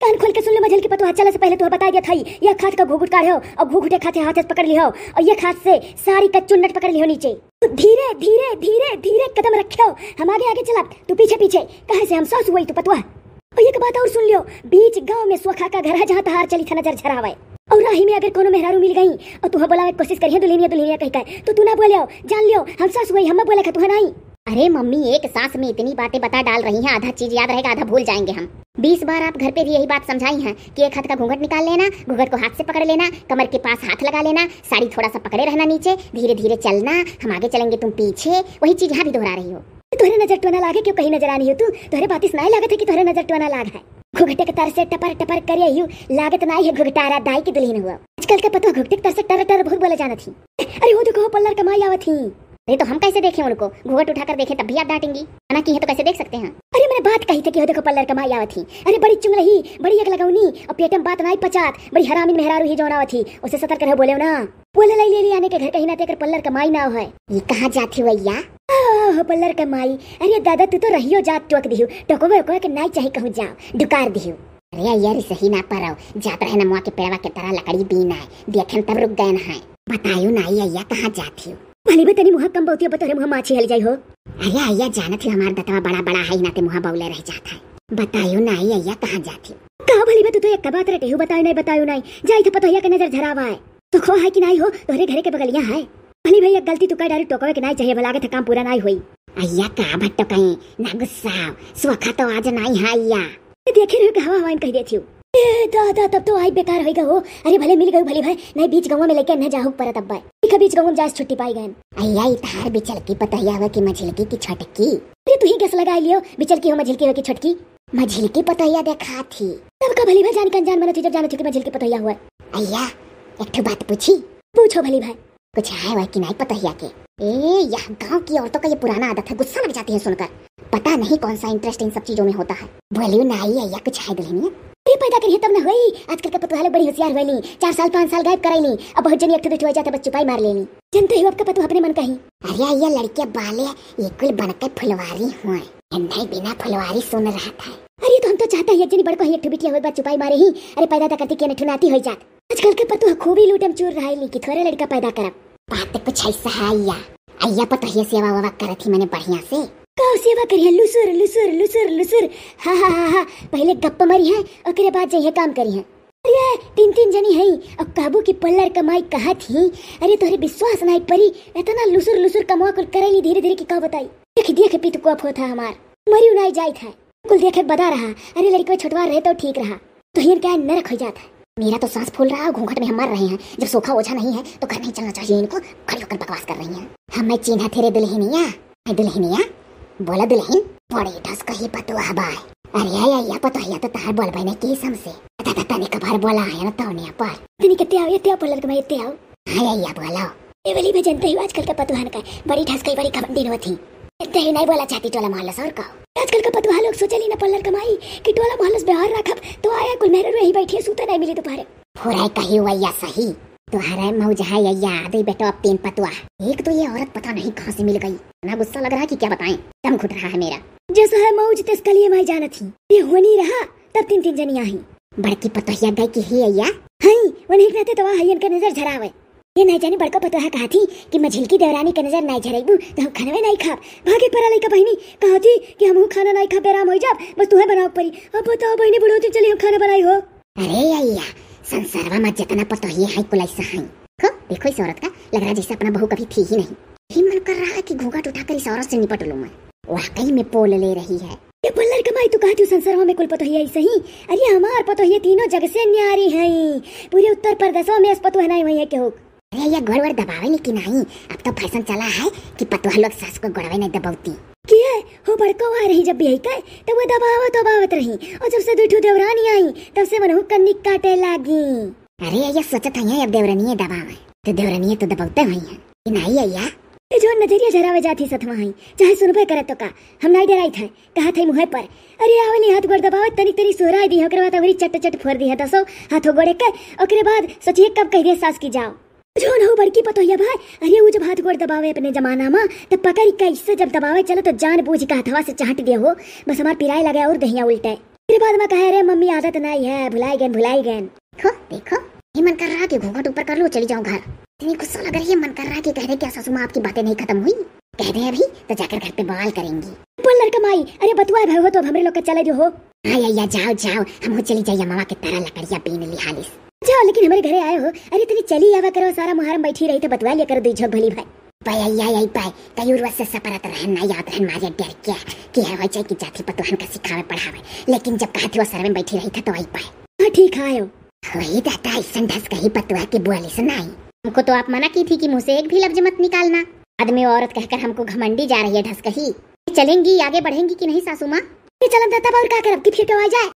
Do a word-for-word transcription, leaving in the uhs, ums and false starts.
कान खोल के सुन ले मझिलकी पतोहा, चले से पहिले तुहा बताइ देत हई, एक हाथ का घुघुट काढ़्यो अउर घुघुटे खाते हाथे से पकड़ लिहो अउर एक हाथ से साड़ी का चुन्नट पकड़ लिहो नीचे। धीरे, धीरे, धीरे, धीरे कदम रख्यो, हम आगे आगे चलब, तू पीछे पीछे, काहे से हम सासु हई तू पतोहा। अउर एक बात अउर सुन लियो, बीच गाँव में सोखा का घर है, जहाँ तहार चली था नजर झरावे। अउर राही में अगर कउनो मेहरारू मिल गई अउर तुहा बोलावे के कोशिश करिहैं दुल्हनिया दुल्हनिया कहि के, तो तू ना बोलेउ, जान लियो हम सासु हई, हम बोले खा तुहा नाहीं। अरे मम्मी, एक सांस में इतनी बातें बता डाल रही हैं, आधा चीज याद रहेगा, आधा भूल जाएंगे हम। बीस बार आप घर पे भी यही बात समझाई हैं कि एक हाथ का घूंघट निकाल लेना, घूंघट को हाथ से पकड़ लेना, कमर के पास हाथ लगा लेना, साड़ी थोड़ा सा पकड़े रहना नीचे, धीरे धीरे चलना, हम आगे चलेंगे तुम पीछे, वही चीज यहाँ भी दोहरा रही हो। तोहरे नजर टोना लागे, क्यों कहीं नजर आनी हो तू? तोहरे बातिस नाहीं लागत है कि तोहरे नजर टोना लाग है। घुघटे के तर से टपर टपर करे यू, लागत नाहीं है घुघटारा दाई की दुल्हन हुआ। आजकल के पतोह घुघटे के तर से टर टर बहुत बोला जानत ही। अरे वो देखो, पल्लर कमाई आवत ही। अरे तो हम कैसे देखें उनको? घूंघट उठाकर देखें तब भी आप डांटेंगी। मना की है तो कैसे देख सकते हैं? अरे मैंने बात कही थी कि वो देखो पल्लर कमाई आवत ही। अरे बड़ी चुंगलही, बड़ी एक लगौनी, अउर पेट में बात नाहीं पचात, बड़ी हरामिन मेहरारू ही जौन आवत ही, उसे सतर्क रहो बोलेउ ना। बोले लाई ले ले आने के घर कहीं ना ते अगर पल्लर कमाई ना हो है। ये कहाँ जाती हो अइया? आहो पल्लर कमाई। अरे दादा तू तो रहियो जात टोक दिहु, टोकवे ओकवे के नाहीं चाही कहूँ जाओ, डुकार दिहु। अरे अइया रे सही ना परौ, जात रहे नमुआ के पेड़वा के तरा लकड़ी बीन आए, देखेन तब रुक गए न है। बतायो नाहीं अइया कहाँ जात हो? भली बे तनी मुहा कम बौतियो बतोरे मुहा माछी हल जाई हो। अरे अइया जानत ही हमार दतवा बड़ा बड़ा है, नाते मुहा बौले रह जात है। बतायो नाहीं अइया कहाँ जात हो? का भली बे तू तो एक बात रटे हो, बतायो नाहीं, बतायो नाहीं। जाई तो पतोहिया के नजर झरावा है। तो खो है कि नाहीं हो, तोहरे घरे के बगलिया है। भली भई एक गलती तू कर डारी, टोकवे के नाहीं चाहिए, भला के काम पूरा नाहीं होई। अइया का भट्टो कहीं ना गुस्सा, सोखा तो आज नाहीं है अइया। देखे रहो कि हवा हवाइन कह देती हूँ। ए दादा, तब तो आई बेकार होइगा हो। अरे भले मिल गयो भली भाई, नाहीं बीच गाँव में लेके न जाहू परत अब्बा। ठीक है, बीच गाँव में जास छुट्टी पाई गए। अइया ई तहार बिचलकी पतोहिया हुआ कि मझिलकी की छोटकी? अरे तू ही guess लगाई लियो, बिचलकी हो मझिलकी हो कि छोटकी? मझिलकी पतोहिया देखा थी। तब का भली भाई जान के अनजान मनत ही जब जानत ही कि मझिलकी पतोहिया हुआ। अइया एक ठो बात पूछी? पूछो भली भाई। कुछ है वह कि नाहीं पतोहिया के? ए, यह गांव की औरतों का ये पुराना आदत है, गुस्सा लग जाती है सुनकर। पता नहीं कौन सा interest इन सब चीजों में होता है। बोलियो नाहीं अइया, कुछ है दुल्हनिया? अरे पैदा करिए तब ना होई। आजकल के पतोहा लोग बड़ी होशियार होली, चार साल पाँच साल गायब कराइली, अब बहुत जनी एक ठो दो ठो आ जाता बस चुपाई मार लेली। जनते हो आपका पतोह अपने मन का ही। अरे अइया लड़के बाले ये कुल बन के फुलवारी हुए, नहीं बिना फुलवारी सुन रहा था। अरे तो हम तो चाहता है एक जनी बड़को ही एक ठो बिटिया होत बा चुपाई मारे ही। अरे पैदा तो करती के न ठुनाती होई जात। आजकल के पतोह खूबी लूटम चूर रहा है कि थोड़ा लड़का पैदा करब। बात तो कुछ ऐसा है अइया। अइया पतोहिया सेवा वेवा करत ही मने बढ़िया से। का सेवा करिहैं? लुसुर लुसुर लुसुर लुसुर। हा हा हा हा। पहिले गप्प मारिहैं, ओकरे बाद जइहैं काम करिहैं। अरे तीन तीन जनी हई, अब कहबू कि पल्लर कमाई कहत ही। अरे तोहरे विश्वास नाहीं परी, इतना लुसुर लुसुर कमवा कुल करैली धीरे धीरे कि का बताई। देख देख पीत कोप होत है हमार, मरियो नाहीं जाइत है। कुल देखे बदा रहा। अरे लड़कवे छोटवा रहे तो ठीक रहा, तो हियन क्या नरक हो जात है। मेरा तो सांस फूल रहा है, घूंघट में हम मर रहे हैं। जब सोखा ओझा नहीं है तो घर नहीं चलना चाहिए इनको। खड़ी होकर बकवास कर रही हैं। हमें चिन्हा थे रे दुल्हनिया, है दुल्हनिया, बोला दुल्हन। बड़ी ढस कही पतोह बाय। अरे अइया पतोहिया तो तहार बोलबे नहीं की हमसे। तता तनी कबार बोला है ना तौनिया पर। तनी के ते आओ, ये ते आओ पल्लर कमाई, ये ते आओ। हाँ अइया बोलो। ए वाली भी जनते ही आजकल के पतोहन का बड़ी ढस कही, बड़ी घमंडी होत ही। जनते ही नाहीं बोला चाहती टोला मोहल्ला से और का। आजकल के पतोहा लोग सोचेली ना पल्लर कमाई कि टोला मोहल्ला से व्यवहार रखब तो आया कुल मेहरारू यहीं बैठी है, सूते नाहीं मिली दोपहरे। हो रहा है कही हुआ या सही। तुम्हारा मौज है या याद है बेटो, अब तीन पतोहा। एक तो ये औरत पता नहीं कहाँ से मिल गई, इतना गुस्सा लग रहा है कि क्या बताएं, दम घुट रहा है मेरा। जैसा है मौज तस कलिए माई जानत ही, ये होनी रहा तब तीन तीन जनी आई। बड़की पतोहिया गई कि ही अइया? हई, उन्हीं के नाते तो वहाँ हइयन के नजर झरावे। ये नाहीं जानी बड़का पतोहा कहा थी कि मझिलकी देवरानी के नजर नाहीं झरेबू तो हम खानवे नाहीं खाब। भागे परा लइका बहिनी कहा थी कि हमहू खाना नाहीं खाब, बेराम हो जाब, बस तुम्हें बनावे परी। अब बताओ बहिनी बुढ़ौती चली हम खाना बनाई हो। अरे अइया, संसारवा में जितना पतोहिए हैं कुल ऐसा हैं। खो, देखो इस औरत का, लग रहा जैसे अपना बहू कभी थी ही नहीं। ही मन कर रहा है कि घूंघट उठाकर इस औरत से निपट लूं मैं। वाकई में पोल ले रही है। ये पल्लर कमाई तू कहती हूँ संसारवा में कुल पतोहिए ऐसे ही। अरे हमार पतोहिए तीनों जग से न्यारी हैं। पूरे उत्तर प्रदेशवा में इस पतोह नाहीं हुई है केहू। अरे ये गोड़ वोड़ दबावे नहीं कि नाहीं? अब तो fashion चला है कि पतोह लोग सास को गोड़वे नहीं दबावती। किए हो बड़को आ रही जब भी है के, तो वो दबावत दबावत रही। और जब से दुई ठो देवरानी आई, तब से मनहू कन्नी काटे लागी। अरे ये सोचत है अब देवरनिये दबावे, तो देवरनिये तो दबावते हुई हैं कि नाहीं अइया? ये जो नजरिया झरावे जाती सतवा है, चाहे सुनबे करे तो का, हम नाहीं डराइत है, कहा थे मुँहे पर। अरे आवली हाथ गोड़ दबावे, तनी तनी सुहराई दी, ओकरे बाद अंगुरी चट चट फोर दी है दसो हाथों गोड़े के। ओकरे बाद सोचिए कब कह दे सास की जाओ। जौन हो बड़की पतोहिया भाई, अरे वो जब हाथ गोड़ दबावे अपने जमाना में, तब पकड़ के इससे जब दबावे चलो तो जान बूझ के हथवा से चाट दे हो, बस हमार पिराए लगे और दहिया उल्टे। फिर बाद मा कहे, "अरे मम्मी, आदत नाहीं है, भुलाई गएन, भुलाई गएन।" देखो, देखो, ये मन कर रहा कि घूंघट ऊपर कर लो, चली जाऊं घर। इतनी गुस्सा लग रही है, मन कर रहा कि कह दे, "क्या सासू माँ, आपकी बातें नहीं खत्म हुई?" कह दे अभी, तो जाकर घर पे बवाल करेंगी। बोल लड़का माई, अरे बतुआ भाई हो तो अब हमरे लोग के चले जो हो। हाँ अइया, जाओ, जाओ, हमहू चली जाई, अमवा के तारा लकड़िया बीन लिहालिस। जाओ, लेकिन हमरे घरे आए हो, अरे तनी चली आवा करो, सारा मुहर्रम बैठी रही तो बतुआ लिया करो दुई झोंक भली भाई। पाए अइया, आई पाए, कयूर वस से सपरत रहन ना, याद रहन मारे डर के, कि है हो जाए कि जाति पतोहन का सिखावे पढ़ावे, लेकिन जब कहत हो सर में बैठी रही था तो आई पाए। हाँ ठीक है, आयो। वही दादा, ऐसन ढस गई पतोह की बोली सुनाई। हमको तो आप मना की थी कि मुंह से एक भी लफ्ज मत निकालना। आदमी और औरत कहकर हमको घमंडी जा रही है ढस गई। चलेंगी, आगे बढ़ेंगी कि नहीं सासू माँ? ये चलन देता बा और का करब कि फिर केहू आ जाए?